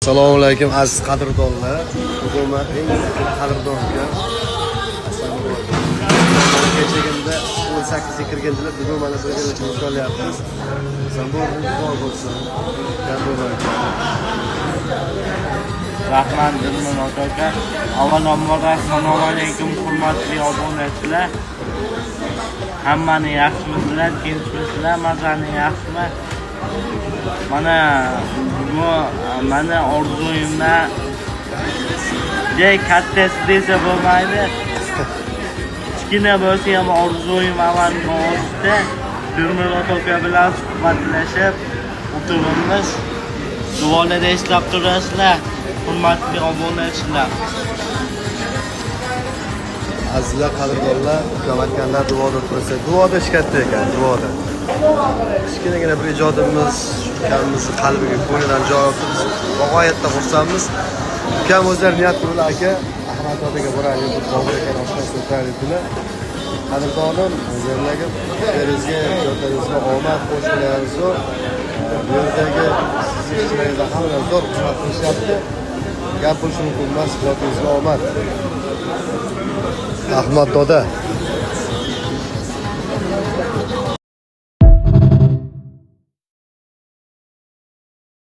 Assalomu alaykum, aziz qadrdonlar. Bugun man eng yaqin qadrdon ukam Hasan boy. Kechagimda 18 ga kirgandilar, bugun mana birgalikda nishonlayapmiz. Hasan boy, muborak bo'lsin. Gap. Rahmat, Dilmurod aka. Avvalambor, assalomu alaykum, hurmatli obunachilar. Hammani yaxshimisizlar, tinchmisizlar, mazani yaxshimi? Mana bugun mani orzuyimdan juda kattasi desa bo'lmaydi. Kichkina bo'lsa ham orzuyim amalga oshdi. Dilmurod aka bilan suhbatlashib o'tiribmiz. Duolarda eslab turasizlar, hurmatli obunachilar. Azizlar, qadrdonlar, ukam aytganlar, duoda tursa, duoda ish katta ekan, duoda. Kichkinagina bir ijodimiz ukamizni qalbiga, ko'nglidan joy oldi. Biz g'oyatda xursandmiz. Ukam o'zlari niyat qildilar, aka, Ahmad otaga boraylik, bir Bobur akani oshnasi o'taylik dedilar. Qadrdonim, o'zlaringlarga, ishlaringizga, ijodlaringizga omad, qo'shiqlaringiz zo'r. Bu yerdagi sizni ishchilaringizga hammalar zo'r xizmat qilishyapti. Gap bo'lishi mumkin emas, ijodingizga omad. Ahmad doda.